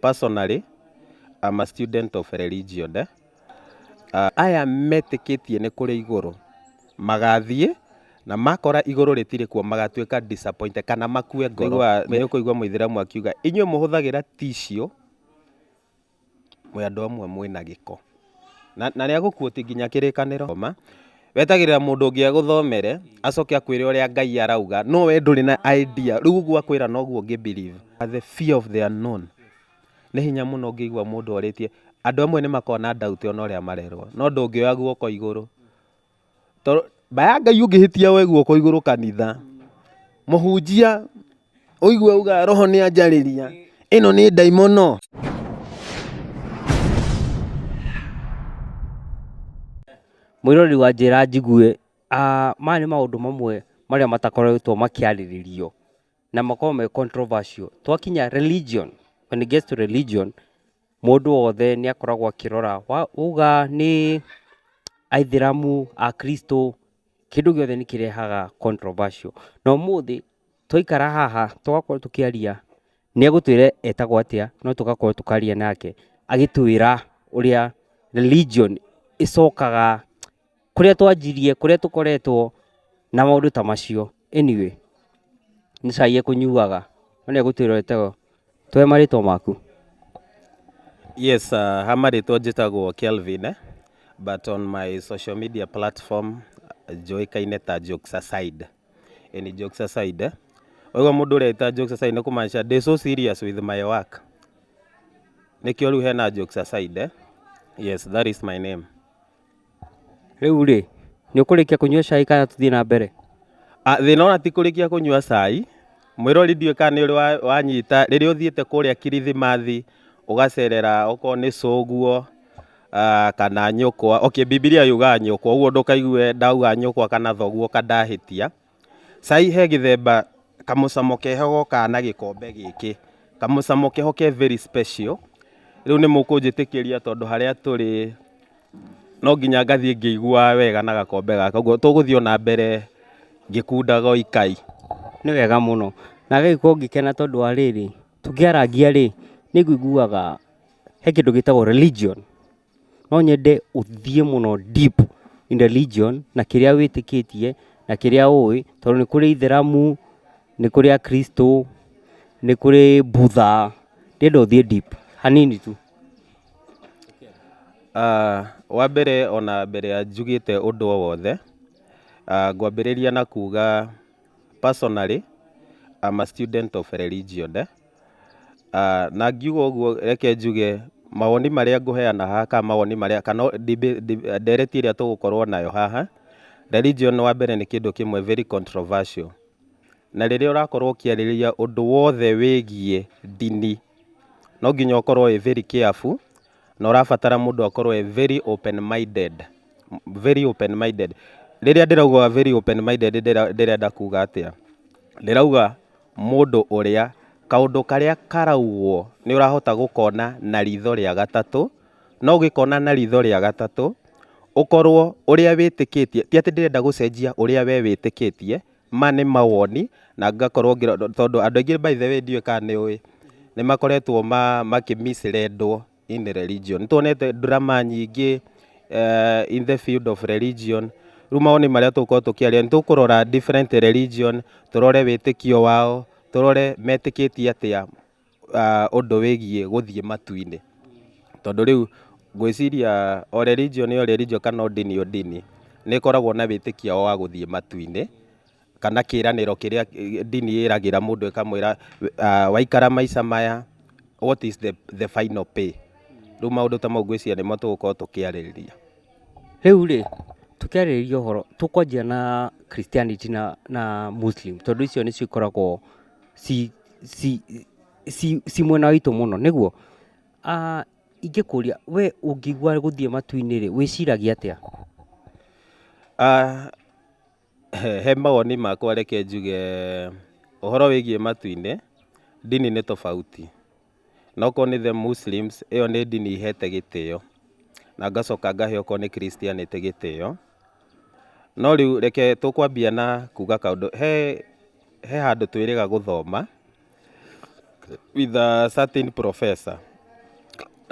Personally, I'm a student of religion eh. Aya metĩkĩtie nĩ kũrĩ igũrũ magathiĩ na makora igũrũ rĩtirĩ kuo magatuĩka disappointed kana makue ngoro. Nĩ ũkũigua mũithĩramu akiuga inyuĩ mũhũthagĩra tissue mwĩ andũ amwe mwĩna gĩko. Na nĩ agũkuoti nginya kĩrĩkanĩro. Ma wetagĩrĩra mũndũ ũngĩ agũthomere acoke akwĩre ũrĩa Ngai arauga, no we ndũrĩ na idea, rĩu ũguo akwĩra noguo ũngĩ believe. The fear of the unknown. Nĩ hinya mũno ũngĩigua mũndũ orĩtie, andũ amwe nĩ makoragwo na doubt ona ũrĩa marerwo, no ndũngĩoya guoko igũrũ. Tondũ mba ya Ngai ũngĩhĩtia woe guoko igũrũ kanitha, mũhunjia ũigue auga roho nĩ anjarĩria, ĩno nĩ ndaimono. Mwĩroreri wa Njĩra Njigue, maya nĩ maũndũ mamwe marĩa matakoretwo makĩarĩrĩrio na makoragwo me controversial. Twakinya religion, when it gets to religion, mũndũ wothe nĩ akoragwo akĩrora, wauga nĩ aithĩramu, akristo, kĩndũ gĩothe nĩ kĩrehaga controversial. Na ũmũthĩ twaikara haha tũgakorwo tũkĩaria, nĩ egũtwĩra etagwo atĩa, no tũgakorwo tũkaria nake agĩtwĩra ũrĩa religion ĩcokaga kũrĩa twanjirie, kũrĩa tũkoretwo na maũndũ ta macio. Anyway, nĩ cai ekũnyuaga, no nĩ egũtwĩra etagwo. Tũhe marĩtwa maku. Yes, ha marĩtwa njĩtagwo Kelvin eh? But on my social media platform njũĩkaine ta Jokes Aside. Ĩni jokes aside eh? Waigua mũndũ ũreta jokes aside nĩ kũmaanisha ndĩ so serious with my work. Nĩkĩo rĩu hena jokes aside eh? Yes, that is my name. Rĩu rĩ, nĩ ũkũrĩkia kũnyua cai kana tũthiĩ na mbere? Ah, thĩna ona ti kũrĩkia kũnyua cai, mwĩrori ndiũĩ kana nĩ ũrĩ wanyita rĩrĩa ũthiĩte kũrĩa kirithimathi ũgacerera okorwo nĩ cũguo kana nyũkwa. Okay, Bibilia yugaga nyũkwa, ũguo ndũkaigue ndauga nyũkwa kana thoguo ka ndahĩtia. Cai he gĩthemba kamũcamo keho gokaga na gĩkombe gĩkĩ, kamũcamo keho ke very special. Rĩu nĩ mũkũnjĩtĩkĩria tondũ harĩa tũrĩ no nginya ngathiĩ ngĩiguaga wega na gakombe gaka, ũguo tũgũthiĩ ona mbere ngĩkundaga o ikai. Nĩ wega mũno, na ngagĩkorwo ngĩkena tondũ wa rĩrĩ, tũkĩarangia rĩ, nĩ ngũiguaga he kĩndũ gĩtagwo religion. No nyende ũthiĩ mũno deep in religion na kĩrĩa wĩtĩkĩtie na kĩrĩa ũĩ, tondũ nĩ kũrĩ ithĩramu, nĩ kũrĩ akristo, nĩ kũrĩ Buddha, ndĩrenda ũthiĩ deep hanini tu. Wa mbere ona mbere ya njugĩte ũndũ o wothe, ngwambĩrĩria na kuga personally I'm a student of religion eh? Na ngiuga ũguo reke njuge mawoni marĩa ngũheana haha kana mawoni marĩa kana ndereti ĩrĩa tũgũkorwo nayo haha, religion wa mbere nĩ kĩndũ kĩmwe very controversial. Na rĩrĩa ũrakorwo ũkĩarĩrĩria ũndũ wothe wĩgiĩ ndini, no nginya ũkorwo wĩ very careful, na ũrabatara mũndũ akorwo e very open minded, very open minded. Rĩrĩa ndĩrauga very open minded ndĩrenda kuga atĩa? Ndĩrauga mũndũ ũrĩa kaũndũ karĩa karaugwo nĩ ũrahota gũkona na ritho rĩa gatatũ, no ũgĩkona na ritho rĩa gatatũ, ũkorwo ũrĩa wĩtĩkĩtie, ti atĩ ndĩrenda gũcenjia ũrĩa we wĩtĩkĩtie, ma nĩ mawoni na ngakorwo tondũ andũ aingĩ by the way ndiũĩ kana nĩ ũĩ, nĩ makoretwo makĩ misleadwo in religion. Nĩ tuonete drama nyingĩ in the field of religion. Rĩu mawoni marĩa tũgũkorwo tũkĩaria nĩ tũkũrora different religion, tũrore wĩtĩkio wao, tũrore metĩkĩtie atĩa ũndũ wĩgiĩ gũthiĩ matu-inĩ. Tondũ rĩu ngwĩciria o religion o religion kana o ndini o ndini nĩ ĩkoragwo na wĩtĩkio wao wa gũthiĩ matu-inĩ, kana kĩranĩro kĩrĩa ndini ĩragĩra mũndũ ĩkamwĩra waikara maica maya what is the final pay. Rĩu maũndũ ta mau ngwĩciria nĩmo tũgũkorwo tũkĩarĩrĩria. Rĩu rĩ, tũkĩarĩrĩria ũhoro, tũkwanjia na Christianity na Muslim, tondũ icio nĩcio ikoragwo ci mwena witũ mũno, nĩguo? Ingĩkũria we ũngĩigua gũthiĩ matu-inĩ rĩ, wĩciragia atĩa? He mawoni makwa reke njuge ũhoro wĩgiĩ matu-inĩ, ndini nĩ tofauti. Na okorwo nĩ the Muslims, ĩyo nĩ ndini ihete gĩtĩo, na ngacoka ngahe okorwo nĩ Christianity gĩtĩo. No rĩu reke tũkwambia na kuga kaũndũ, he handũ twĩrĩga gũthoma with a certain professor.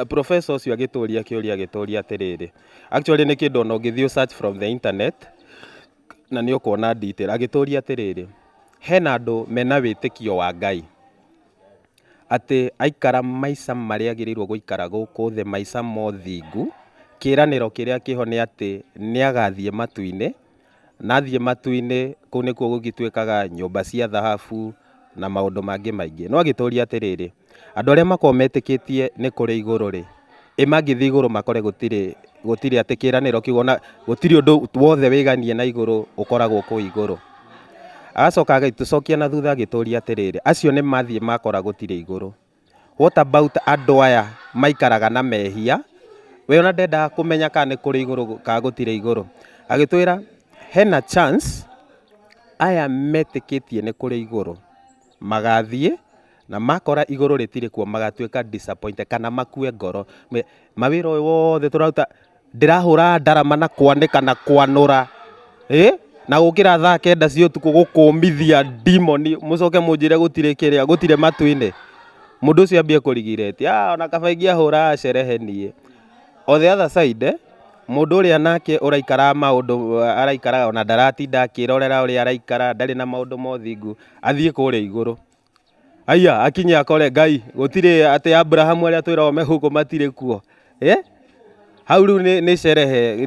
Professor ũcio agĩtũria kĩũria, agĩtũria atĩrĩrĩ, actually nĩ kĩndũ ona ũngĩthiĩ search from the internet na nĩ ũkuona detail. Agĩtũria atĩrĩrĩ, hena andũ mena wĩtĩkio wa Ngai atĩ aikara maica marĩa agĩrĩirwo gũikara gũkũ thĩ, maica ma ũthingu, kĩĩranĩro kĩrĩa kĩho nĩ atĩ nĩ agathiĩ matu-inĩ, na athiĩ matu-inĩ kũu nĩkuo gũgĩtuĩkaga nyũmba cia thahabu na maũndũ mangĩ maingĩ. No agĩtũria atĩrĩrĩ, andũ arĩa makoragwo metĩkĩtie nĩ kũrĩ igũrũ rĩ, ĩ mangĩthiĩ igũrũ makore gũtirĩ, gũtirĩ atĩ kĩĩranĩro kĩu ona gũtirĩ ũndũ wothe wĩganie na igũrũ ũkoragwo kũu igũrũ. Agacoka agĩtũcokia na thutha agĩtũria atĩrĩrĩ, acio nĩ mathiĩ makora gũtirĩ igũrũ. What about andũ aya maikaraga na mehia? We ona ndendaga kũmenya kana nĩ kũrĩ igũrũ kana gũtirĩ igũrũ. Agĩtwĩra hena chance aya metĩkĩtie nĩ kũrĩ igũrũ magathiĩ na makora igũrũ rĩtirĩ kuo, magatuĩka disappointed kana makue ngoro. Mawĩra ũyũ wothe tũraruta, ndĩrahũra ndarama na kwanĩka na kwanũra, ĩ na gũkĩra thaa 9 cia ũtukũ gũkũmithia demon, mũcoke mũnjĩre gũtirĩ kĩrĩa, gũtirĩ matu-inĩ. Mũndũ ũcio ambie kũrigireti, ah, ona kaba ingĩahũra sherehe niĩ. On the other side, mũndũ ũrĩa nake ũraikara maũndũ araikara ona ndaratinda akĩrorera ũrĩa araikara, ndarĩ na maũndũ ma ũthingu, athiĩ kũrĩa igũrũ. Aya akinye akore Ngai gũtirĩ, atĩ Abrahamu arĩa twĩragwo me gũkũ matirĩ kuo. Eh? Hau rĩu nĩ sherehe,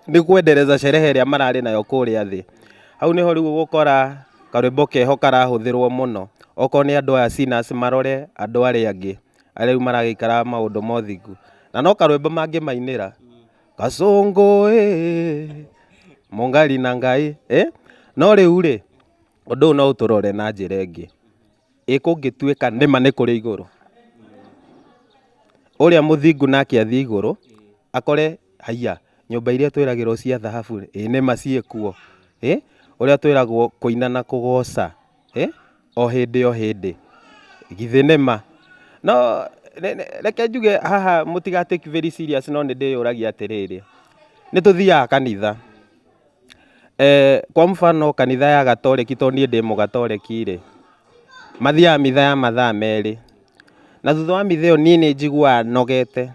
nĩ kwendereza sherehe ĩrĩa mararĩ nayo kũrĩa thĩ. Hau nĩho rĩu ũgũkora karwĩmbo keho karahũthĩrwo mũno. Okorwo nĩ andũ aya sinners marore andũ arĩa angĩ arĩa rĩu maragĩikara maũndũ ma ũthingu. Na no karwĩmbo mangĩmainĩra. Kasongo ĩ mũngari na Ngai, eh? No rĩu rĩ, ũndũ ũyũ no ũtũrore na njĩra ĩngĩ. Ĩ kũngĩtuĩka nĩma nĩ kũrĩ igũrũ, ũrĩa mũthingu nake athiĩ igũrũ akore haiya, nyũmba iria twĩragĩrwo cia thahabu ĩ nĩma ciĩkuo, ĩ ũrĩa twĩragwo kũina na kũgoca, ĩ o hĩndĩ o hĩndĩ, githĩ nĩma? No reke njuge haha mũtiga take very serious, no nĩ ndĩyũragia atĩrĩrĩ, nĩ tũthiaga kanitha, kwa mfano kanitha ya Gatoreki, tondũ niĩ ndĩ mũgatoreki rĩ, mathiaga mitha ya mathaa 2, na thutha wa mitha ĩyo niĩ nĩ njiguaga nogete.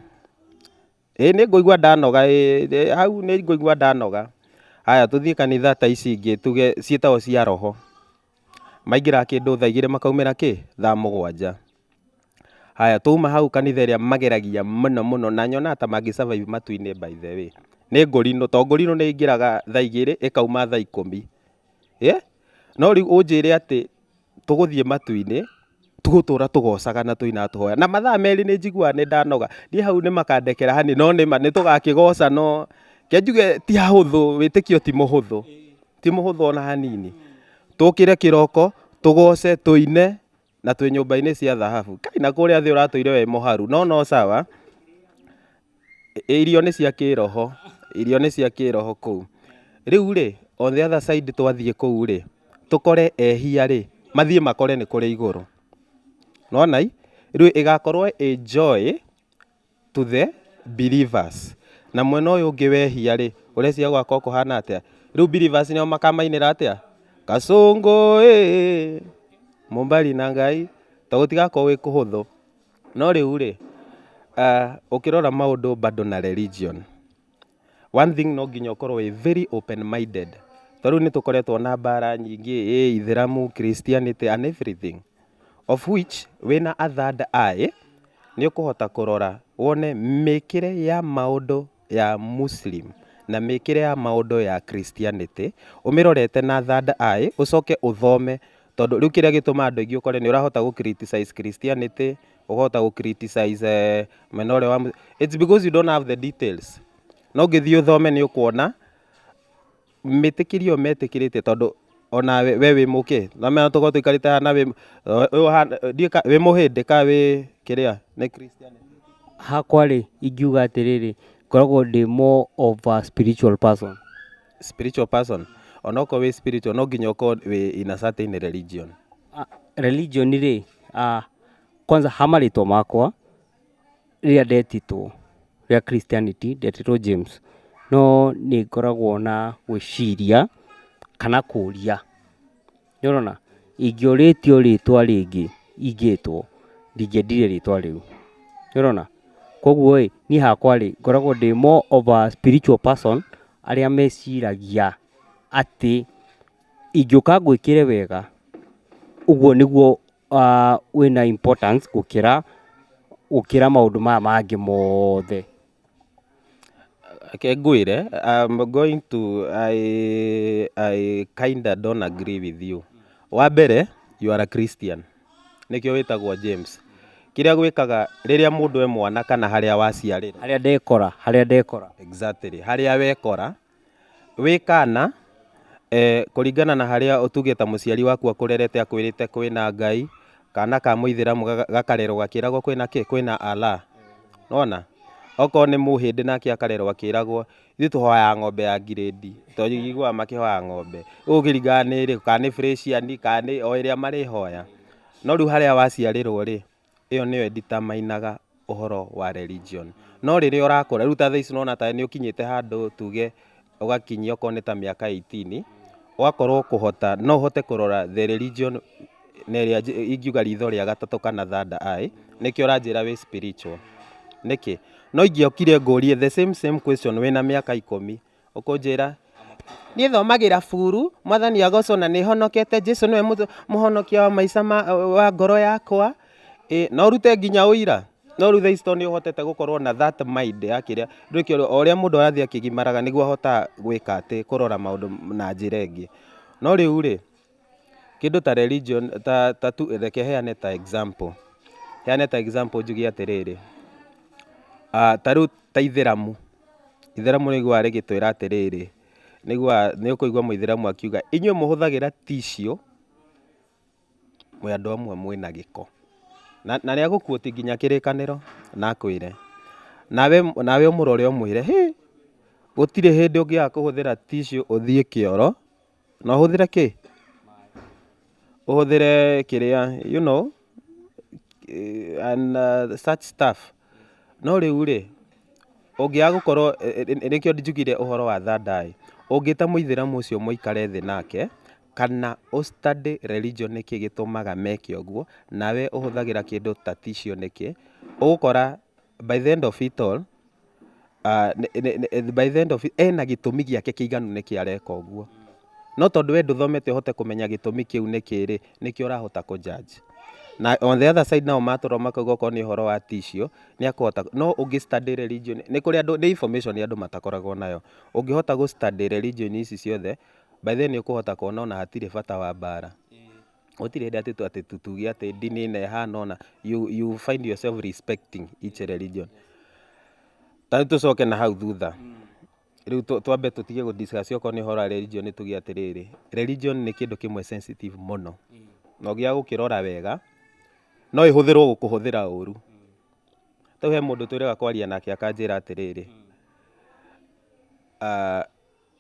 Ĩ nĩ ngũigua ndanoga, ĩ hau nĩ ngũigua ndanoga. Haya tũthiĩ kanitha ta ici ingĩ tuge ciĩtagwo cia roho, maingĩraga kĩndũ thaa 2 makaumĩra kĩ thaa 7. Haya twauma hau kanitha ĩrĩa mageragia mũno mũno na nyonaga ta mangĩ survive matu-inĩ, by the way, nĩ ngũrinũ, tondũ ngũrinũ nĩ ĩingĩraga thaa 2 ĩkauma thaa 10. Ĩ no rĩu ũnjĩre atĩ tũgũthiĩ matu-inĩ tũgũtũra tũgocaga na tũinaga tũhoya na mathaa 2 nĩ njiguaga nĩ ndanoga. Niĩ hau nĩ makandekera hani, no nĩma nĩ tũgakĩgoca, no ke njuge ti hahũthũ, wĩtĩkio ti mũhũthũ, ti mũhũthũ ona hanini. Tũkĩre kĩroko tũgoce tũine na twĩ nyũmba-inĩ cia thahabu, kai na kũrĩa thĩ ũratũire wĩ mũharu, no no sawa. Irio nĩ cia kĩroho, irio nĩ cia kĩroho kũu. Rĩu rĩ, on the other side twathiĩ kũu rĩ, tũkore ehia rĩ, mathiĩ makore nĩ kũrĩ igũrũ. Nĩwona ĩ? Rĩu ĩgakorwo ĩ joy to the believers. Na mwena ũyũ ũngĩ wehia rĩ, ũreciria gũgakorwo kũhana atĩa? Rĩu believers nĩo makamainĩra atĩa? Kasongo ĩ mũmbari na Ngai, to gũtigakorwo gwĩ kũhũthũ. No rĩu rĩ, ũkĩrora maũndũ bado na religion, one thing no nginya ũkorwo wĩ very open minded. Ta rĩu nĩ tũkoretwo na mbara nyingĩ, ĩ Ithĩramu, Christianity and everything, of which wĩna a third eye nĩ ũkũhota kũrora wone mĩkĩre ya maũndũ ya Muslim na mĩkĩre ya maũndũ ya Christianity, ũmĩrorete na third eye, ũcoke ũthome, tondũ rĩu kĩrĩa gĩtũmaga andũ aingĩ ũkore nĩ ũrahota gũ criticize Christianity, ũkahota gũ criticize mwena ũrĩa wa, it's because you don't have the details. No ũngĩthiĩ ũthome nĩ ũkuona mĩtĩkĩrie ĩyo metĩkĩrĩte, tondũ ona we wĩ mũkĩ na tũkorwo tũikarĩte haha na wĩ wĩ mũhĩndĩ ka wĩ kĩrĩa nĩ Christianity. Hakwa rĩ, ingiuga atĩrĩrĩ, ngoragwo ndĩ more of a spiritual person. Spiritual person, onokorwo wĩ spiritual no nginya ũkorwo wĩ in a certain religion. Religion rĩ, kwanza ha marĩtwa makwa rĩrĩa ndetĩtwo rĩa Christianity ndetĩtwo James, no nĩ ngoragwo na gwĩciria kana kũria, nĩ ũrona, ingĩũrĩtio rĩtwa rĩngĩ ingĩtwo, ndingĩendire rĩtwa rĩu, nĩ ũrona. Koguo ĩ, niĩ hakwa rĩ, ngoragwo ndĩ more of a spiritual person, arĩa meciragia atĩ ingĩũka ngwĩkĩre wega, ũguo nĩguo wĩna importance gũkĩra maũndũ maya mangĩ mothe. Reke ngwĩre, I'm going to, I kinda don't agree with you. Wa mbere, you are a Christian. Nĩkĩo wĩtagwo James. Kĩrĩa gwĩkaga rĩrĩa mũndũ e mwana kana harĩa waciarĩrwo. Harĩa ndekora, harĩa ndekora. Exactly. Harĩa wekora, wĩ kana, kũringana na harĩa tuge ta mũciari waku akũrerete akwĩrĩte kwĩna Ngai, kana ka mũithĩramu gakarerwo gakĩragwo kwĩna kĩ? Kwĩna Allah. Nĩwona? Okorwo nĩ mũhĩndĩ nake akarerwo akĩragwo ithuĩ tũhoyaga ng'ombe ya ngirĩndi, tondũ njiguaga makĩhoya ng'ombe. Rĩu gũkĩringana nĩ ĩrĩkũ, kana nĩ Fresian, kana nĩ o ĩrĩa marĩhoya. No rĩu harĩa waciarĩrwo rĩ, ĩyo nĩyo ĩdeterminaga ũhoro wa religion. No rĩrĩa ũrakũra, rĩu ta thaa ici nĩwona ta nĩ ũkinyĩte handũ tuge ũgakinyia okorwo nĩ ta mĩaka 18, ũgakorwo kũhota, no ũhote kũrora the religion na ĩrĩa ingiuga ritho rĩa gatatũ kana third eye, nĩkĩo ũranjĩra wĩ spiritual. Nĩkĩ? No ingĩokire ngũrie the same same question wĩna mĩaka 10, ũkũnjĩra niĩ thomagĩra buru, mwathani agocwo na nĩ honokete, Jesu nĩwe mũhonokia wa maica ma, wa ngoro yakwa. Ĩ, no ũrute nginya ũira. No rĩu thaa ici tondũ nĩ ũhotete gũkorwo na that mind ya kĩrĩa, nĩkĩo o ũrĩa mũndũ arathiĩ akĩgimaraga nĩguo ahotaga gwĩka atĩ, kũrora maũndũ na njĩra ĩngĩ. No rĩu rĩ, kĩndũ ta religion, ta tu, reke heane ta example. Heane ta example njuge atĩrĩrĩ, ta rĩu ta ithĩramu. Ithĩramu nĩiguaga rĩgĩtwĩra atĩrĩrĩ, nĩiguaga nĩ ũkũigua mũithĩramu akiuga, inyuĩ mũhũthagĩra tissue, mwĩ andũ amwe mwĩna gĩko. Na nĩ agũquote nginya kĩrĩkanĩro na akwĩre. Nawe ũmũrore ũmwĩre, hĩ, gũtirĩ hĩndĩ ũngĩaga kũhũthĩra tissue ũthiĩ kĩoro, na ũhũthĩre kĩ? Ũhũthĩre kĩrĩa, you know, and such stuff. No rĩu rĩ, ũngĩaga gũkorwo, nĩkĩo njugire ũhoro wa third eye, ũngĩta mũithĩramu ũcio mũikare thĩ nake, kana ũ study religion nĩkĩ gĩtũmaga meke ũguo, nawe ũhũthagĩra kĩndũ ta tissue nĩkĩ, ũgũkora by the end of it all, by the end of it, ena gĩtũmi gĩake kĩiganu nĩkĩ areka ũguo. No tondũ we ndũthomete ũhote kũmenya gĩtũmi kĩu nĩkĩ rĩ, nĩkĩo ũrahota kũ judge. Na on the other side nao matũra makauga okorwo nĩ ũhoro wa tissue, nĩ akũhota, no ũngĩ study religion, nĩ kũrĩ andũ, nĩ information andũ matakoragwo nayo. Ũngĩhota gũ study religion ici ciothe, by then nĩ ũkũhota kuona ona hatirĩ bata wa mbara. Gũtirĩ hĩndĩ atĩ tuge atĩ ndini ĩna ĩhana ũna, you find yourself respecting each religion. Ta rĩu tũcoke na hau thutha. Rĩu twambe tũtige gũ discuss okorwo nĩ ũhoro wa religion tuge atĩrĩrĩ, religion nĩ kĩndũ kĩmwe sensitive mũno. Na ũngĩaga gũkĩrora wega, no ĩhũthĩrwo gũkũhũthĩra ũru. Rĩu he mũndũ twĩrĩga kwaria nake akanjĩra atĩrĩrĩ,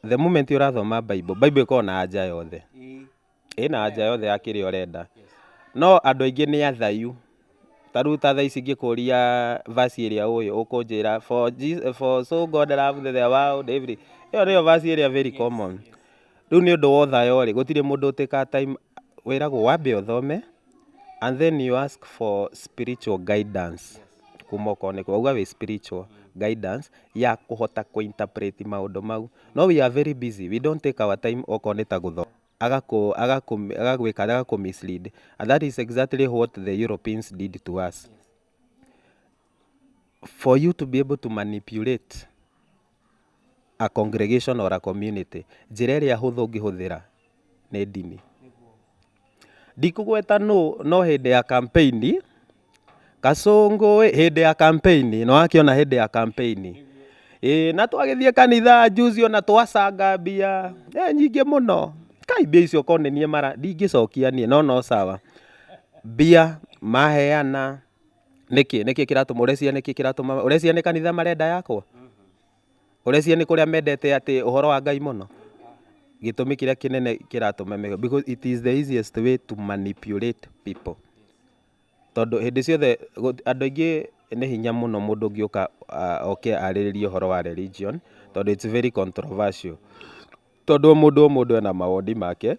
the moment ũrathoma Bible, Bible ĩkoragwo na anja yothe. Ĩna anja yothe ya kĩrĩa ũrenda. No andũ aingĩ nĩ athayu. Ta rĩu ta thaa ici ingĩkũria verse ĩrĩa ũĩ, ũkũnjĩra for, Jesus, for so God loved the world every. Ĩyo nĩyo verse ĩrĩa very common. Rĩu nĩ ũndũ wa ũthayo rĩ, gũtirĩ mũndũ ũtĩkaga time, wĩragwo wambe ũthome, and then you ask for spiritual guidance. Kuma okorwo nĩ wauga wĩ spiritual guidance ya kũhota kũ-interpret maũndũ mau. No we are very busy, we don't take our time okorwo nĩ ta gũthoma. Agagwĩka agakũ mislead. And that is exactly what the Europeans did to us. For you to be able to manipulate a congregation or a community, njĩra ĩrĩa hũthũ ũngĩhũthĩra nĩ ndini. Ndikũgweta nũ, no hĩndĩ ya campaign, Kasũngũ hĩndĩ ya campaign, nĩ wakĩona hĩndĩ ya campaign. Ĩĩ na twagĩthiĩ kanitha juzi ona twacanga mbia, nyingĩ mũno. Kai mbia icio korwo nĩ niĩ mara, ndingĩcokia niĩ, no no sawa. Mbia maheana, nĩkĩ? Nĩkĩ kĩratũma, ũreciria nĩkĩ kĩratũma, ũreciria nĩ kanitha marenda yakwo? Ũreciria nĩ kũrĩa mendete atĩ ũhoro wa Ngai mũno? Gĩtũmi kĩrĩa kĩnene kĩratũma meke, because it is the easiest way to manipulate people. Tondũ hĩndĩ ciothe andũ aingĩ nĩ hinya mũno mũndũ ũngĩũka oke arĩrĩrie ũhoro wa religion, tondũ it's very controversial. Tondũ o mũndũ o mũndũ ena mawoni make,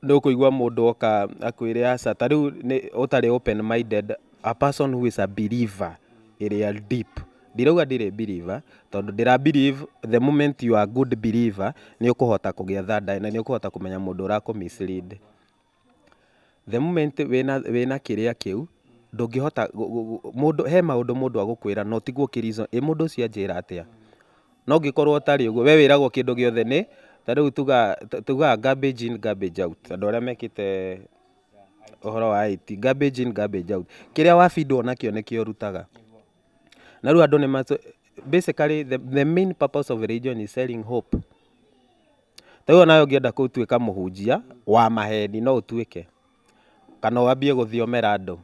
nĩ ũkũigua mũndũ oka akwĩre aca, ta rĩu nĩ ũtarĩ open minded, a person who is a believer. ĩrĩa deep. Ndirauga ndirĩ believer, tondũ ndĩra believe the moment you are a good believer, nĩ ũkũhota kũgĩa third eye na nĩ ũkũhota kũmenya mũndũ ũrakũ mislead. The moment wĩna kĩrĩa kĩu, ndũngĩhota mũndũ, he maũndũ mũndũ agũkwĩra no ũtigwo ũkĩ reason, ĩ mũndũ ũcio anjĩra atĩa? No ũngĩkorwo ũtarĩ ũguo, we wĩragwo kĩndũ gĩothe nĩ, ta rĩu tugaga garbage in garbage out, andũ arĩa mekĩte ũhoro wa IT, garbage in garbage out. Kĩrĩa wabindwo nakĩo nĩkĩo ũrutaga. Na rĩu andũ nĩ basically the main purpose of religion is selling hope. Ta rĩu onawe ũngĩenda gũtuĩka mũhunjia wa maheni no ũtuĩke, kana wambie gũthiomera andũ.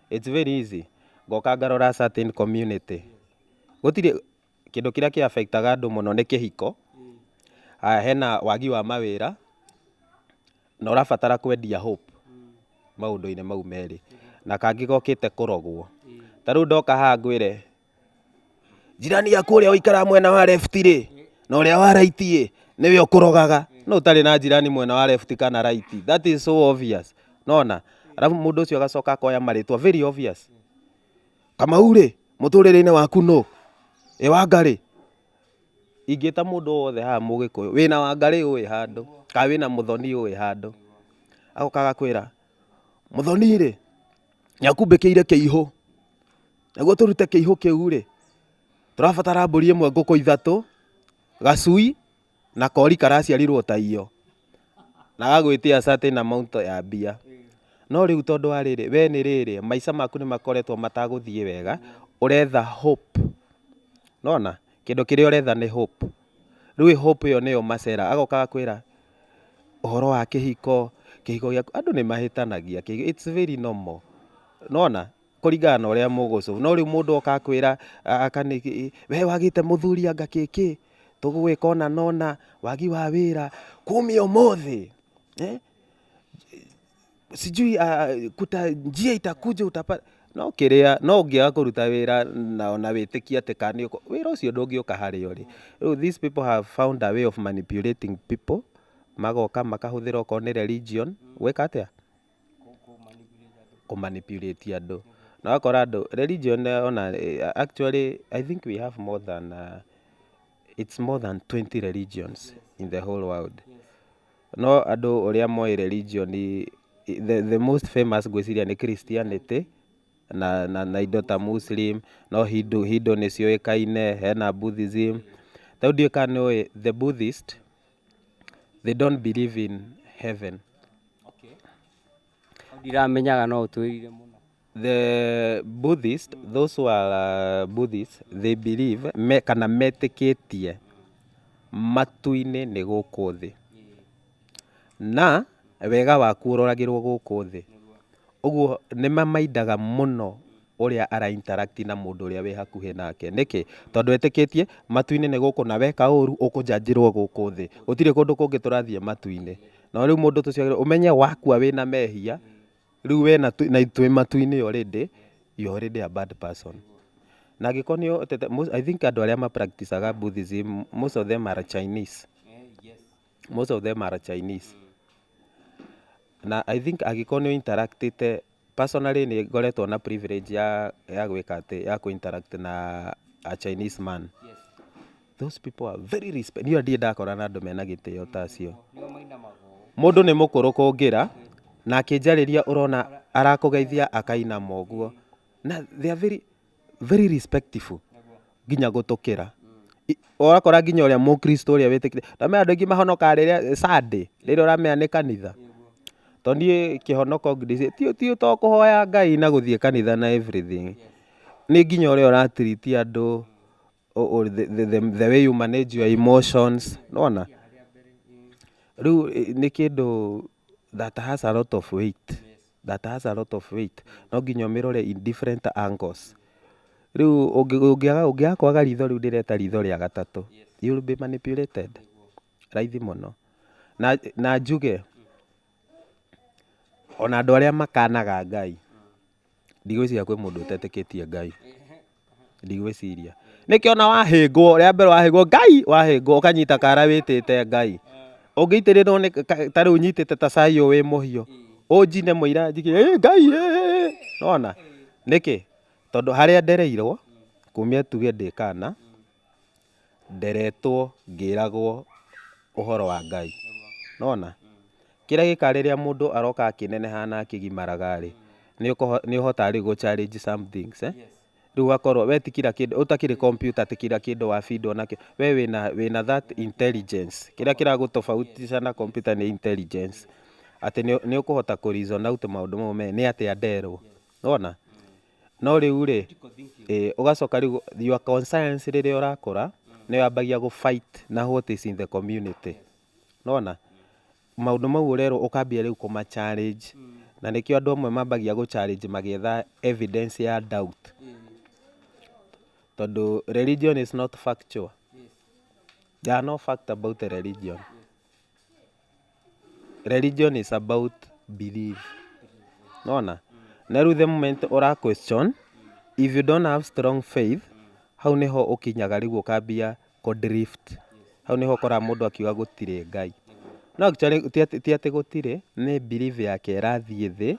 It's very easy. Ngoka ngarora certain community. Gũtirĩ kĩndũ kĩrĩa kĩ affectaga andũ mũno nĩ kĩhiko. Haya, hena wagi wa mawĩra na ũrabatara kwendia hope maũndũ-inĩ mau merĩ, na kangĩ gokĩte kũrogwo. Ta rĩu ndoka haha ngwĩre jirani yaku ũrĩa ũikaraga mwena wa left rĩ na ũrĩa wa right ĩ nĩwe ũkũrogaga. No ũtarĩ na jirani mwena wa left kana right. That is so obvious. Nona alafu mũndũ ũcio agacoka akoya marĩtwa very obvious. Kamau rĩ, mũtũrĩre-inĩ waku nũ? Ĩ Wangarĩ? Ingĩta mũndũ wothe haha mũgĩkũyũ wĩna Wangarĩ ũĩ handũ kana wĩna Mũthoni ũĩ handũ, agoka agakwĩra Mũthoni rĩ nĩakumbĩkĩire kĩihũ, nĩguo tũrute kĩihũ kĩu rĩ tũrabatara mbũri ĩmwe, ngũkũ ithatũ, gacui na kori karaciarirwo ta iyo, na agagwĩtia certain amount ya mbia. No rĩu tondũ wa rĩrĩ, we nĩ rĩrĩ maica maku nĩ makoretwo matagũthiĩ wega, ũretha hope. Nona kĩndũ kĩrĩa ũretha nĩ hope. Rĩu hope ĩyo nĩyo macera, agoka agakwĩra ũhoro wa kĩhiko, kĩhiko gĩaku, andũ nĩ mahĩtanagia, it's very normal. Nona kũringana na ũrĩa mũgũcũ. No rĩu mũndũ oka akwĩra we wagĩte mũthuri anga kĩkĩ, tũgũgwĩka ũna na ũna, wagi wa wĩra, kumia ũmũthĩ eh? Sijui kuta njia itakuja utapata. No kĩrĩa no ũngĩaga kũruta wĩra na ona wĩtĩkie atĩ kana nĩ wĩra ũcio ndũngĩũka harĩa ũrĩ. Rĩu these people have found a way of manipulating people, magoka makahũthĩra okorwo nĩ religion gwĩka atĩa? Kũ manipulate andũ. Na ũgakora andũ religion ona actually I think we have more than it's more than 20 religions in the whole world. No andũ ũrĩa moĩ religion, the most famous ngwĩciria nĩ Christianity na indo ta Muslim, no Hindu nĩ ciũĩkaine, hena Buddhism. Ta rĩu ndiũĩ kana nĩ ũĩ the Buddhist, they don't believe in heaven. Ndiramenyaga, no ũtwĩrire mũno. The Buddhist, those who are Buddhists, they believe me, kana metĩkĩtie matu-inĩ nĩ gũkũ thĩ na wega waku ũroragĩrwo gũkũ thĩ. Ũguo nĩ mamaindaga mũno ũrĩa ara interact na mũndũ ũrĩa wĩ hakuhĩ nake. Nĩkĩ? Tondũ etĩkĩtie matu-inĩ nĩ gũkũ na weka ũru ũkũnjanjĩrwo gũkũ thĩ. Gũtirĩ kũndũ kũngĩ tũrathiĩ matu-inĩ. No rĩu mũndũ tũcio ũmenye wakua wĩna mehia, rĩu we na twĩ matu-inĩ already, you are already a bad person. Na angĩkorwo nĩ ũhotete, I think andũ arĩa ma practice Buddhism, most of them are Chinese. Most of them are Chinese. Na I think angĩkorwo nĩ interactĩte personally, nĩ ngoretwo na privilege ya gwĩka atĩ ya kũ interact na a Chinese man. Those people are very respect. Niĩ ndirĩ ndakora na andũ mena gĩtĩo ta acio. Mũndũ nĩ mũkũrũ kũngĩra na akĩnjarĩria ũrona arakũgeithia akainama ũguo. Na they are very very respectful nginya gũtũkĩra. Ũrakora nginya ũrĩa mũkristo ũrĩa wĩtĩkĩtie. Ndamenya andũ aingĩ mahonokaga rĩrĩa Sunday, rĩrĩa ũramenya nĩ kanitha. Tondũ niĩ kĩhonoko ti to kũhoya Ngai na gũthiĩ kanitha na everything. Nĩ nginya ũrĩa ũra treat andũ, the way you manage your emotions, nĩwona? Rĩu nĩ kĩndũ that has a lot of weight. That has a lot of weight. No nginya ũmĩrore in different angles. Rĩu ũngĩaga kwaga ritho rĩu ndĩreta ritho rĩa gatatũ, you will be manipulated raithi mũno. Na njuge ona andũ arĩa makanaga Ngai, ndigwĩciria kwĩ mũndũ ũtetĩkĩtie Ngai. Ndigwĩciria. Nĩkĩo ona wahĩngwo, rĩa mbere wahĩngwo, Ngai wahĩngwo ũkanyita kara wĩtĩte Ngai. Ũngĩitĩrĩrwo nĩ ta rĩu nyitĩte ta cai ũyũ wĩ mũhiũ, ũnjine mũira njige ĩ Ngai ĩ, nĩwona? Nĩkĩ? Tondũ harĩa ndereirwo Kumia tuge ndĩ kana, nderetwo ngĩragwo ũhoro wa Ngai. Nĩwona? Kĩrĩa gĩkaga rĩrĩa mũndũ aroka akĩnenehaga na akĩgimaraga rĩ, nĩ ũhotaga rĩu gũ challenge some things, eh? Rĩu ũgakorwo we ti kila kĩndũ, ũtakĩrĩ computer atĩ kila kĩndũ wabindwo nakĩo. We wĩna that intelligence. Kĩrĩa kĩragũtofautisha na computer nĩ intelligence. Atĩ nĩ ũkũhota kũ reason out maũndũ mau me nĩ atĩa nderwo. Nĩwona? No rĩu rĩ, ĩ, ũgacoka rĩu your conscience rĩrĩa ũrakũra, nĩ yambagia gũ fight na what is in the community. Nĩwona? Maũndũ mau ũrerwo ũkambia rĩu kũma challenge. Na nĩkĩo andũ amwe mambagia gũ challenge magĩetha evidence ya doubt. Tondũ religion is not factual. There are no fact about the religion. Religion is about belief. Nĩwona? Na rĩu the moment ũra question, if you don't have strong faith, hau nĩho ũkinyaga rĩu ũkambia kũ drift. Hau nĩho ũkoraga mũndũ akiuga gũtirĩ Ngai. No actually ti atĩ gũtirĩ, nĩ belief yake ĩrathiĩ thĩ,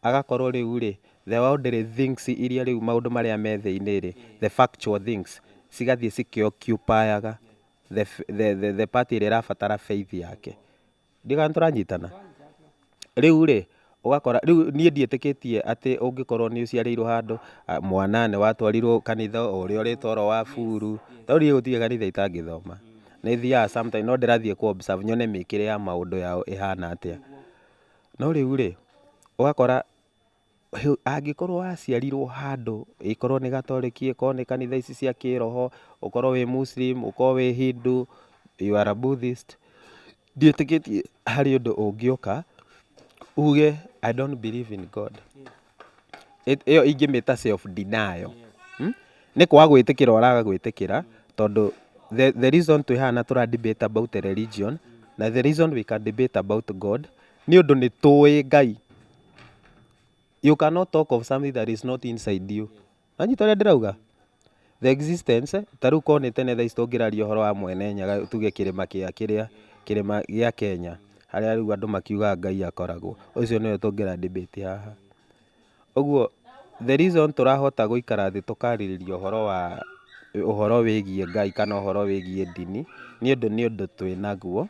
agakorwo rĩu rĩ, the worldly things iria rĩu maũndũ marĩa me thĩ-inĩ rĩ, the factual things, cigathiĩ cikĩ-occupy-aga the part ĩrĩa ĩrabatara faith yake. Ndiũĩ kana nĩtũranyitana? Rĩu rĩ, ũgakora rĩu niĩ ndiĩtĩkĩtie atĩ ũngĩkorwo nĩ ũciarĩirwo handũ, mwana nĩ watwarirwo kanitha o ũrĩa ũrĩtwarwo wa buru, tondũ niĩ gũtirĩ kanitha itangĩthoma. Nĩ thiaga sometime no ndĩrathiĩ kũ observe nyone mĩkĩre ya maũndũ yao ĩhana atĩa. No rĩu rĩ, ũgakora angĩkorwo waciarirwo handũ, ĩkorwo nĩ gatoreki, ĩkorwo nĩ kanitha ici cia kĩroho, ũkorwo wĩ Muslim, ũkorwo wĩ Hindu, you are a Buddhist, ndiĩtĩkĩtie harĩ ũndũ ũngĩũka uge I don't believe in God. Ĩyo ingĩmĩta self denial. Nĩ kwaga gwĩtĩkĩra ũraga gwĩtĩkĩra tondũ the reason twĩ haha na tũra debate about the religion na the reason we can debate about God nĩ ũndũ nĩ tũĩ Ngai. You cannot talk of something that is not inside you. Wanyita ũrĩa ndĩrauga? The existence, ta rĩu korwo nĩ tene thaa ici tũngĩraria ũhoro wa Mwene Nyaga tuge kĩrĩma kĩa kĩrĩa, kĩrĩma gĩa Kenya, harĩa rĩu andũ makiugaga Ngai akoragwo, ũcio nĩwe tũngĩra debate haha. Ũguo the reason tũrahota gũikara thĩ tũkarĩrĩria ũhoro wa ũhoro wĩgiĩ Ngai kana ũhoro wĩgiĩ ndini, nĩ ũndũ twĩnaguo,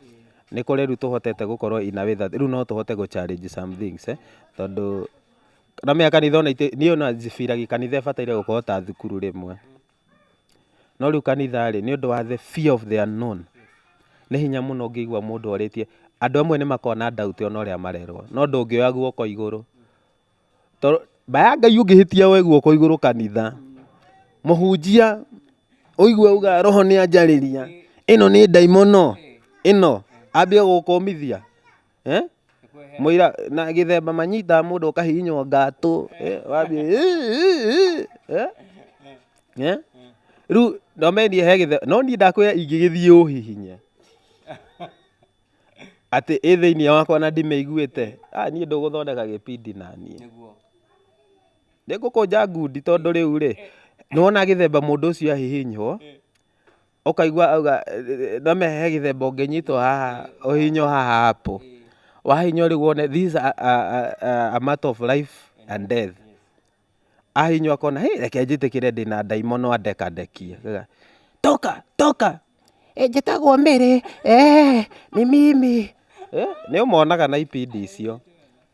nĩ kũrĩ rĩu tũhotete gũkorwo in a way that rĩu no tũhote gũ challenge some things, eh, tondũ namenya kanitha ona niĩ ona njibiragia kanitha ĩbataire gũkorwo ta thukuru rĩmwe. No rĩu kanitha rĩ, nĩ ũndũ wa the fear of the unknown, nĩ hinya mũno ũngĩigua mũndũ orĩtie, andũ amwe nĩ makoragwo na doubt ona ũrĩa marerwo, no ndũngĩoya guoko igũrũ. Tondũ ma ya Ngai ũngĩhĩtia woe guoko igũrũ kanitha, mũhunjia ũigue auga roho nĩ anjarĩria, ĩno nĩ ndaimono, ĩno, ambie gũkũmithia, eh? Mũira na gĩthemba manyitaga mũndũ ũkahihinywo ngatũ, eh, wambie eh? Eh? Rĩu no mendie he gĩthemba, no niĩ ndakwĩra ingĩgĩthiĩ ũhihinye atĩ ĩ thĩinĩ wakwa na ndimĩiguĩte, ah, niĩ ndũgũthondeka gĩbindi na niĩ. Nĩngũkũnja ngundi tondũ rĩu rĩ, nĩwona gĩthemba mũndũ ũcio ahihinywo, ũkaigua auga no he gĩthemba ũngĩnyitwo haha ũhihinywo haha hapo. Wahihinywo rĩu wone this is a matter of life and death. Ahihinywo akona hĩ reke njĩtĩkĩre ndĩna ndaimono andekandekie. Toka toka, njĩtagwo Mary, ni mimi. Nĩ ũmonaga na ipindi icio.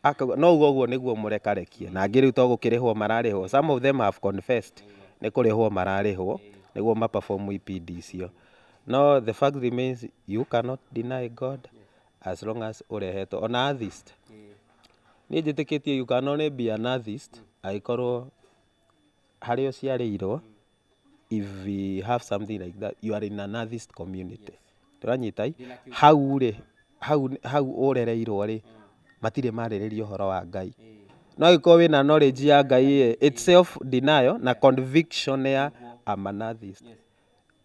Akauga no uga ũguo nĩguo mũrekarekie. Na angĩ rĩu to gũkĩrĩhwo mararĩhwo. Some of them have confessed nĩ kũrĩhwo mararĩhwo nĩguo ma perform ipindi icio. No the fact remains you cannot deny God as long as ũrehetwo. Ona atheist, niĩ njĩtĩkĩtie you can only be an atheist angĩkorwo harĩa ũciarĩirwo, if we have something like that, you are in an atheist community. Tũranyita hau rĩ, hau ũrereirwo rĩ, matirĩ marĩrĩria ũhoro wa Ngai. No angĩkorwo wĩna knowledge ya Ngai ĩ, it's self denial na conviction ya I'm an atheist.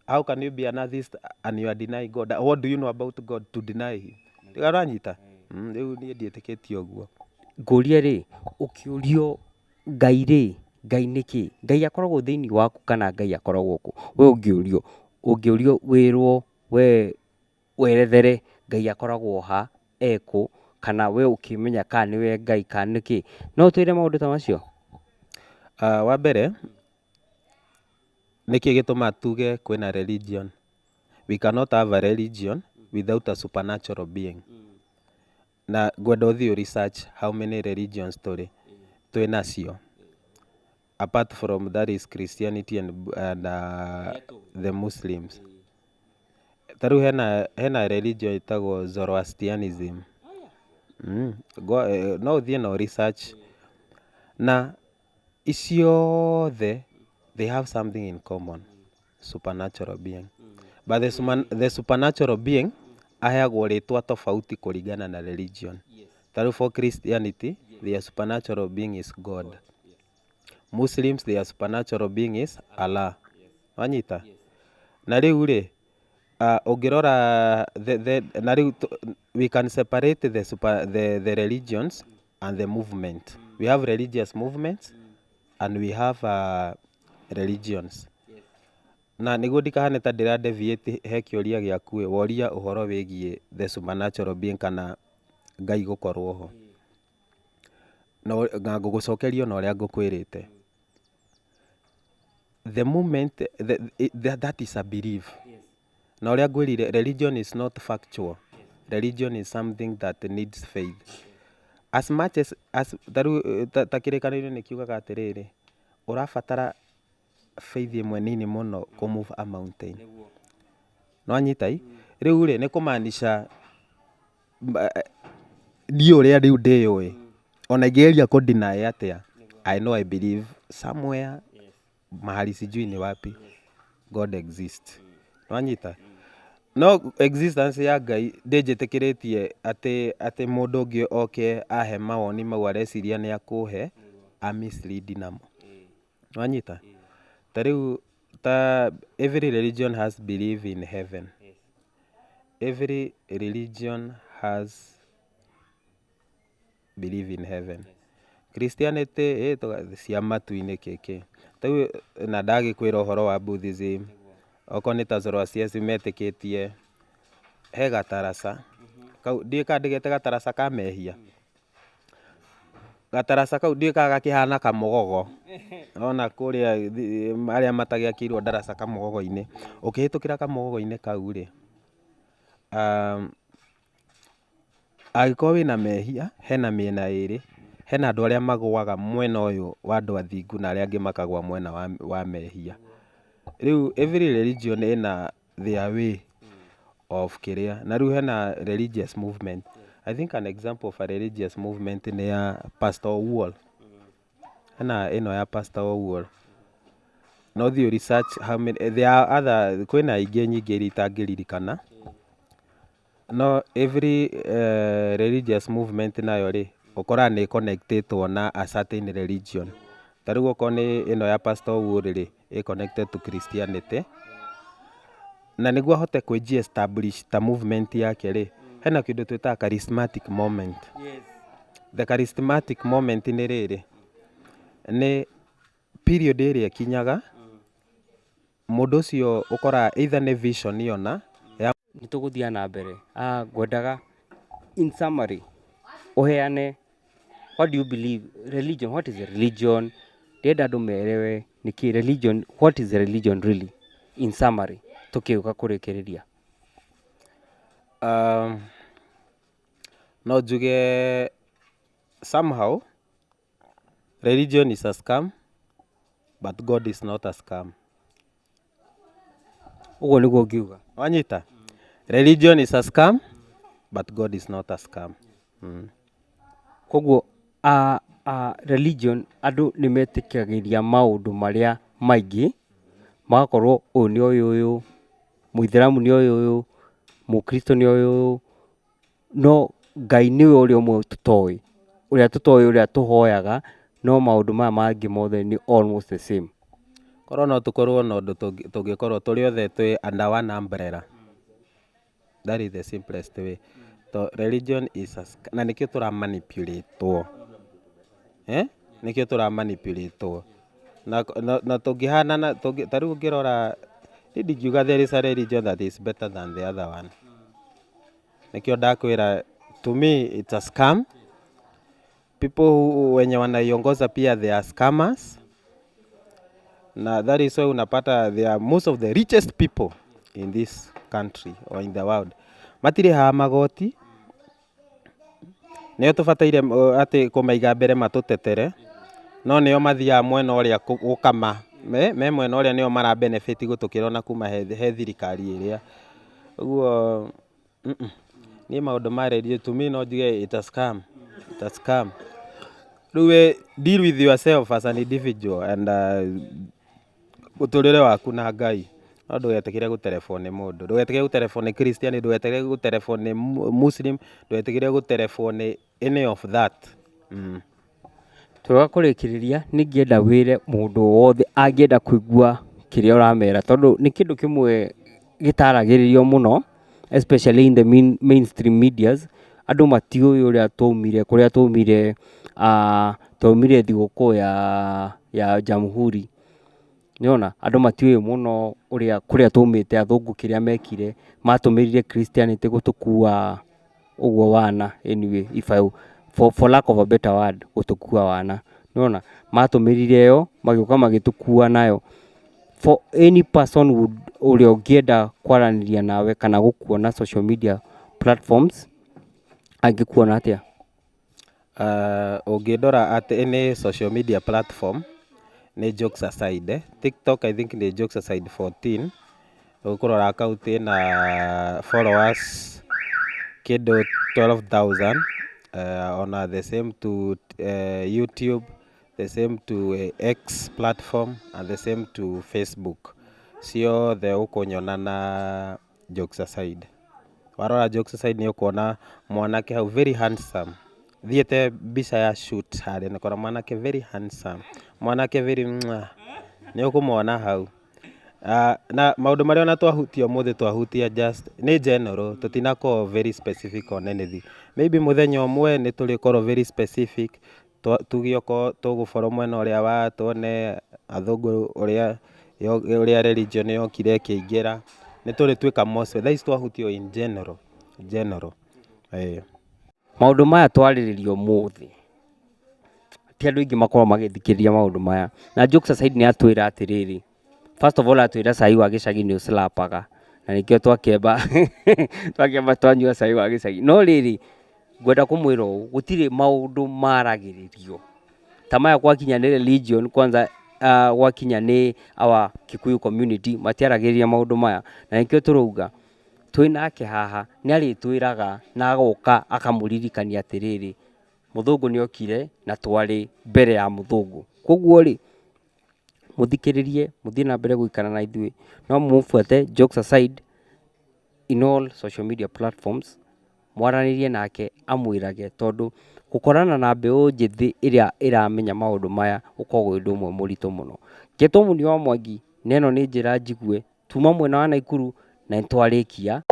How can you be an atheist and you are denying God? What do you know about God to deny him? Ũranyita? Rĩu niĩ ndiĩtĩkĩtie ũguo. Ngũrie rĩ, ũkĩũrio Ngai rĩ, Ngai nĩ kĩ? Ngai akoragwo thĩinĩ waku kana Ngai akoragwo kũ? We ũngĩũrio, ũngĩũrio wĩrwo we werethere Ngai akoragwo ha, ekũ, kana we ũkĩmenya kana nĩwe Ngai kana nĩkĩ, no ũtwĩre maũndũ ta macio? Wa mbere, Nĩkĩ gĩtũmaga tuge kwĩna religion? We cannot have a religion without a supernatural being. Na ngwenda ũthiĩ ũ research how many religions tũrĩ twĩ nacio. Apart from that is Christianity and the Muslims. Ta rĩu hena religion ĩtagwo Zoroastrianism. No ũthiĩ na ũ research na iciothe they have something in common, supernatural being. But the supernatural being aheagwo rĩtwa tofauti kũringana na religion. Ta rĩu for Christianity, their supernatural being is God. Muslims, their supernatural being is Allah. Wanyita? Na rĩu rĩ, ũngĩrora the, na rĩu we can separate the religions and the movement. We have religious movements and we have religions. Na nĩguo ndikahane ta ndĩra deviate he kĩũria gĩaku ĩ, woria ũhoro wĩgiĩ the supernatural being kana Ngai gũkorwo ho. No, na ngũgũcokeria na ũrĩa ngũkwĩrĩte. The moment that is a belief. Na ũrĩa ngwĩrire, religion is not factual. Religion is something that needs faith. As much as ta rĩu ta kĩrĩkanĩro nĩ kiugaga atĩrĩrĩ, ũrabatara faith ĩmwe nini mũno kũ move a mountain. Nĩwanyita ĩ? Rĩu rĩ, nĩ kũmaanisha niĩ ũrĩa rĩu ndĩyũĩ, ona ingĩgeria kũ deny atĩa, I know I believe somewhere, mahali sijui ni wapi, God exists. Nĩwanyita? No existence ya Ngai ndĩnjĩtĩkĩrĩtie atĩ mũndũ ũngĩ oke ahe mawoni mau areciria nĩ akũhe a mislead namo. Nĩwanyita? Ta rĩu ta every religion has belief in heaven. Every religion has belief in heaven. Christianity ĩ cia matu-inĩ kĩkĩ. Rĩu na ndagĩkwĩra ũhoro wa Buddhism, okorwo nĩ ta Zoroastrianism metĩkĩtie he gataraca kau, ndiũĩ kana ndĩgete gataraca ka mehia. Gataraca kau ndiũĩ kana gakĩhana kamũgogo. Nĩwona kũrĩa arĩa matagĩakĩirwo ndaraca kamũgogo-inĩ. Ũkĩhĩtũkĩra kamũgogo-inĩ kau rĩ, angĩkorwo wĩna mehia, hena mĩena ĩrĩ. Hena andũ arĩa magũaga mwena ũyũ wa andũ athingu na arĩa angĩ makagũa mwena wa mehia. Rĩu every religion ĩna their way of kĩrĩa. Na rĩu hena religious movement. I think an example of a religious movement nĩ ya Pastor Owuor. Hena ĩno ya Pastor Owuor. No ũthiĩ ũ research how many, there are other, kwĩna ingĩ nyingĩ iria itangĩririkana. No every religious movement nayo rĩ, ũkoraga nĩ connectĩtwo na a certain religion. Ta rĩu okorwo nĩ ĩno ya Pastor Owuor rĩ, ĩ connected to Christianity. Na nĩguo ahote kwĩji establish ta movement yake rĩ, hena kĩndũ twĩtaga charismatic moment. The charismatic moment nĩ rĩrĩ, nĩ period ĩrĩa ĩkinyaga mũndũ ũcio ũkoraga either nĩ vision ona ya Nĩ tũgũthiĩ na mbere. Ngwendaga in summary ũheane what do you believe religion, what is religion? Ndĩrenda andũ merewe nĩkĩ religion, what is religion really, in summary tũkĩũka kũrĩkĩrĩria. No njuge somehow religion is a scam but God is not a scam. Ũguo nĩguo ũngiuga. Wanyita? Religion is a scam but God is not a scam. Koguo religion andũ nĩ metĩkagĩria maũndũ marĩa maingĩ, magakorwo ũyũ nĩ ũyũ ũyũ, mũithĩramu nĩ ũyũ ũyũ, mũkristo nĩ ũyũ ũyũ, no Ngai nĩwe ũrĩa ũmwe tũtoĩ, ũrĩa tũtoĩ ũrĩa tũhoyaga, no maũndũ maya mangĩ mothe nĩ almost the same. Korwo no tũkorwo na ũndũ tũngĩkorwo tũrĩ othe twĩ under one umbrella. That is the simplest way. To religion is a na nĩkĩo tũra manipulatwo. Eh? Nĩkĩo tũra manipulatwo. Na tũngĩhanana, ta rĩu ũngĩrora, niĩ ndingiuga there is a religion that is better than the other one. Nĩkĩo ndakwĩra to me it's a scam. People who, wenye wanaiongoza pia they are scammers. Na that is why unapata they are most of the richest people in this country or in the world. Matirĩhaga magoti, nĩo tũbataire atĩ kũmaiga mbere matũtetere, no nĩo mathiaga mwena ũrĩa gũkama, me mwena ũrĩa nĩo mara benefit gũtũkĩra ona kuma he thirikari ĩrĩa. Ũguo niĩ maũndũ ma religion to me no njuge it's a scam, it's a scam. Rĩu we deal with yourself as an individual and mũtũrĩre waku na Ngai. No ndũgetĩkĩre gũterebwo nĩ mũndũ, ndũgetĩkĩre gũterebwo nĩ Christian, ndũgetĩkĩre gũterebwo nĩ Muslim, ndũgetĩkĩre gũterebwo nĩ any of that. Twega kũrĩkĩrĩria nĩ ingĩenda wĩre mũndũ wothe angĩenda kũigua kĩrĩa ũramera tondũ nĩ kĩndũ kĩmwe gĩtaragĩrĩrio mũno especially in the mainstream medias. Andũ matiũĩ ũrĩa twaumire, kũrĩa twaumire, twaumire thigũkũ ya Jamhuri. Nĩwona andũ matiũĩ mũno ũrĩa kũrĩa twaumĩte, athũngũ kĩrĩa mekire, matũmĩrire Christianity gũtũkua ũguo wana, anyway if I, for lack of a better word, gũtũkua wana. Nĩwona matũmĩrire ĩyo magĩũka magĩtũkua nayo. For any person would, ũrĩa ũngĩenda kwaranĩria nawe kana gũkuona social media platforms, angĩkuona atĩa? Ũngĩndora at any social media platform nĩ jokes aside, eh? TikTok I think nĩ jokes aside 14. Ũkũrora account ĩna followers kĩndũ 12,000, ona the same to YouTube, the same to X platform and the same to Facebook. Ciothe ũkũnyona na jokes aside. Warora jokes aside nĩ ũkuona mwanake hau very handsome, thiĩte mbica ya shoot harĩa nĩ ũkona mwanake very handsome, mwanake very mwah, nĩ ũkũmwona hau. Na maũndũ marĩa ona twahutia ũmũthĩ twahutia just nĩ general, tũtinakorwo very specific on anything. Maybe mũthenya ũmwe nĩ tũrĩkorwo very specific, tuge okorwo tũgũborwo mwena ũrĩa wa tuone athũngũ ũrĩa religion yokire ĩkĩingĩra, nĩ tũrĩtuĩka more, thaa ici twahutia o in general, general, ĩĩ. Maũndũ maya twarĩrĩria ũmũthĩ ti andũ aingĩ makoragwo magĩthikĩrĩria maũndũ maya. Na jokes aside nĩ atwĩra atĩrĩrĩ, first of all atwĩra cai wa gĩcagi nĩ ũclapaga na nĩkĩo twakĩamba twanyua cai wa gĩcagi. No rĩrĩ, ngwenda kũmwĩra ũũ, gũtirĩ maũndũ maragĩrĩrio ta maya gwakinya nĩ religion kwanza, gwakinya nĩ our Kikuyu community matiaragĩrĩria maũndũ maya, na nĩkĩo tũrauga twĩ nake haha nĩ arĩtwĩraga na agoka akamũririkania atĩrĩrĩ, mũthũngũ nĩ okire na twarĩ mbere ya mũthũngũ. Koguo rĩ, mũthikĩrĩrie, mũthiĩ na mbere gũikara na ithuĩ, no mũbuate jokes aside in all social media platforms, mwaranĩrie nake amwĩrage, tondũ gũkorana na mbeũ njĩthĩ ĩrĩa ĩramenya maũndũ maya ũkoragwo wĩ ũndũ ũmwe mũritũ mũno. Ngetwo Mũnio wa Mwangi na ĩno nĩ njĩra njigue tuma mwena wa Naikuru na nĩtwarĩkia.